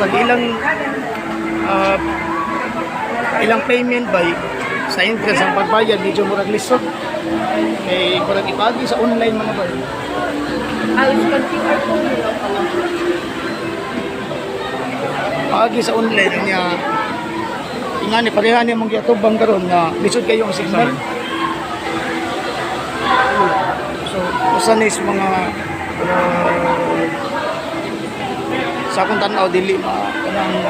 Sa ilang ilang payment by sa entrance, ang pagbayad medyo murag lisod. Kay murag ipagi sa online, mga bay. Ah, scan QR code nila pala. Paagi sa online niya, ingani pareha niya mong giatubang karon nga lisod kayo ang signal. So usa ni sa mga sa akong tan-aw, dili ma kanang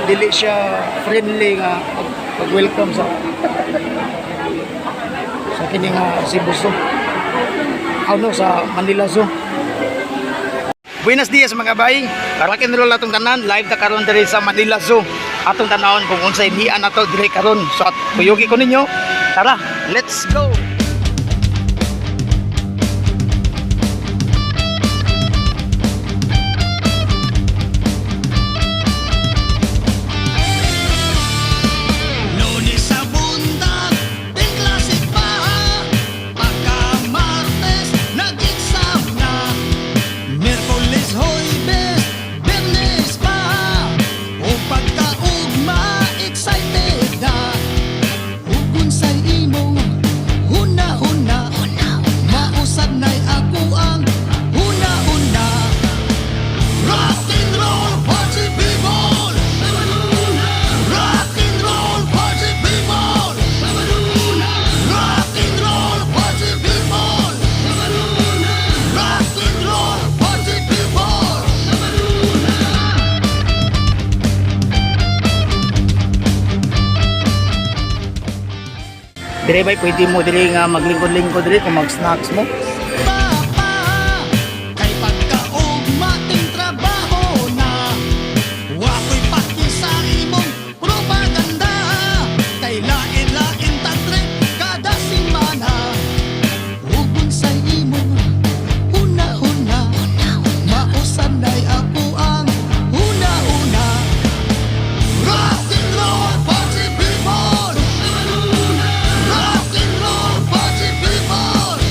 dili siya friendly nga pag-welcome sa kini nga Cebu Zoo. Ano sa Manila Zoo. Buenos dias, mga bay. Rock and roll atong tanan, live ta karon diri sa Manila Zoo. Atong tanawon kung unsay nian nato diri karon. So at kuyugi ko ninyo. Tara, let's go. Lunes sa buntag, din klase pa. Pagka Martes, nag-exam na. Miyerkules, Huwebes, Biyernes pa. O pagkaugma, excited na. Ug unsay imong huna-huna, mausad na'y ako ang huna-huna. Rock and roll party people! Rock and roll party people! Rock and roll party people! Rock and roll party people! Dire bay, pwede mo diri nga maglingkod-lingkod diri kung mag-snacks mo. Papa, kay pagkaugma ting trabaho na. Wa ko'y paki sa imong propaganda. Kay lain-lain tag trip kada semana. Ug unsay imong huna-huna, mausanay ako ang huna-huna. Rock and roll party people! Rock and roll party people!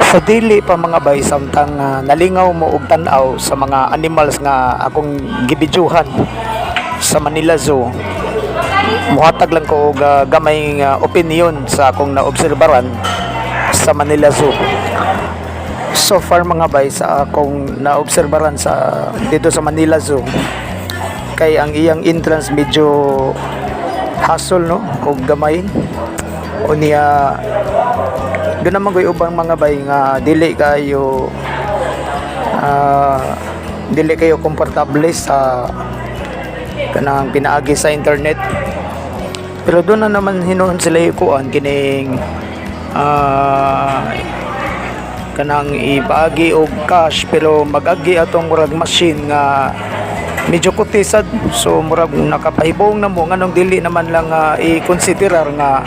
Sa dili pa, mga bay, samtang nalingaw mo og tan-aw sa mga animals nga akong gibidyuhan sa Manila Zoo, muhatag lang ko og gamay nga opinion sa akong naobserbaran sa Manila Zoo. So far, mga bay, sa akong naobserbaran sa dito sa Manila Zoo, kay ang iyang entrance medyo hassle, no, og gamay. Unya doon naman ko'y ubang, mga bay, nga dili kayo komportable sa kanang pinaagi sa internet, pero doon na naman hinuon sila ikuan kining kanang ipaagi og cash, pero mag-agi atong murag machine nga medyo kutisad. So murag nakapahibong na mo nganong dili naman lang i-considerar nga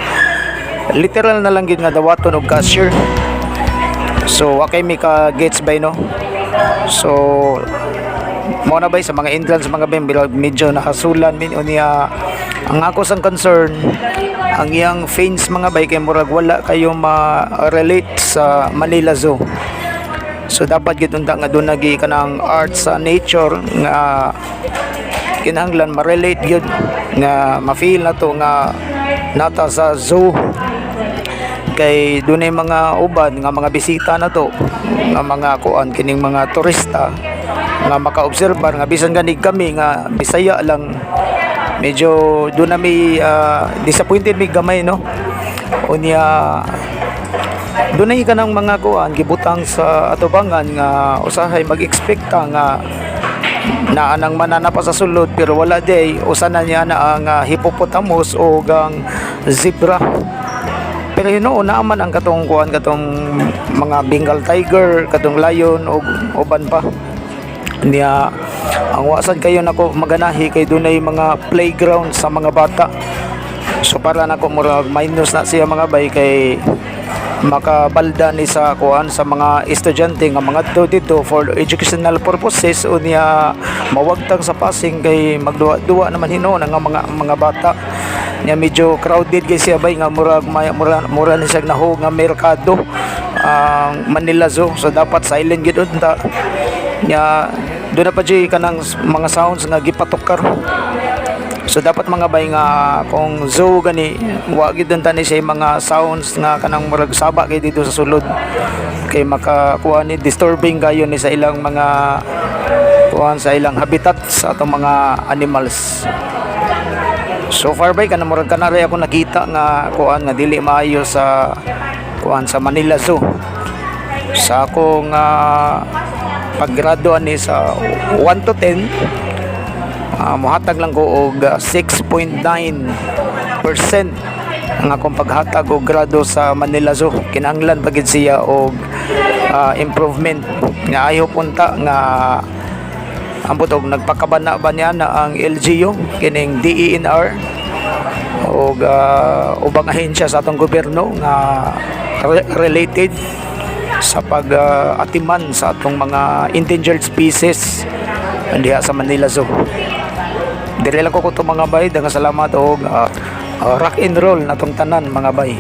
literal na lang gid nga dawaton og cashier. So wa kay mi ka gets bay, no? So mo na bay sa mga entrance, mga bay, medyo nakasulan min. Unya ang ako sang concern, ang iyang fence, mga bay, kay murag wala kayo ma-relate sa Manila Zoo. So dapat gid unta nga doon nagi kanang art sa nature nga kinahanglan ma-relate gyud nga ma-feel na to nga nata sa zoo, kay dunay mga uban nga mga bisita na to nga mga kuan kining mga turista nga makaobserbar nga bisan gani kami nga Bisaya lang, medyo doon na may disappointed mi gamay, no? Unya dunay kanang mga kuan gibutang sa atubangan nga usahay mag-expect ka nga naa nang manana pa sa sulod, pero wala day. Usa na niya na ang hippopotamus o ang zebra, pero hinuon naa man ang katong kuan, katong mga Bengal tiger, katong lion ug uban pa niya. Ang wasan kayo nako maganahi kay dunay mga playground sa mga bata. So para nako murag minus na siya, mga bay, kay makabalda ni sa kuan sa mga estudyante nga mga dito for educational purposes. Unya mawagtang sa passing kay magduwa-duwa naman hinuon ang mga bata niya. Medyo crowded kay siya bay nga murag mura ni siya nahog nga merkado ang Manila Zoo. So dapat silent gid unta nya. Doon na pa jud kanang mga sounds nga gipatukar. So dapat, mga bay, nga kung zoo gani, wa gid unta ni siya mga sounds nga kanang murag saba kay dito sa sulod, kay makakuha ni disturbing kayo ni sa ilang mga kuan, sa ilang habitat sa atong mga animals. So far bay, kanang murag kanari ako nakita nga kuan nga dili maayo sa kuan sa Manila Zoo. Sa akong paggrado ani sa 1 to 10, mohatag lang ko og 6.9% ang akong paghatag og grado sa Manila Zoo. Kinahanglan pa gid siya og improvement nga ayaw punta nga ambot og nagpakabana ba niya na ang LGU kining DENR og ubang ahensya sa atong gobyerno nga related sa pag-atiman sa atong mga endangered species diha sa Manila Zoo. Diri lang ko kuto, mga bay. Daghang salamat og rock and roll natong tanan, mga bay.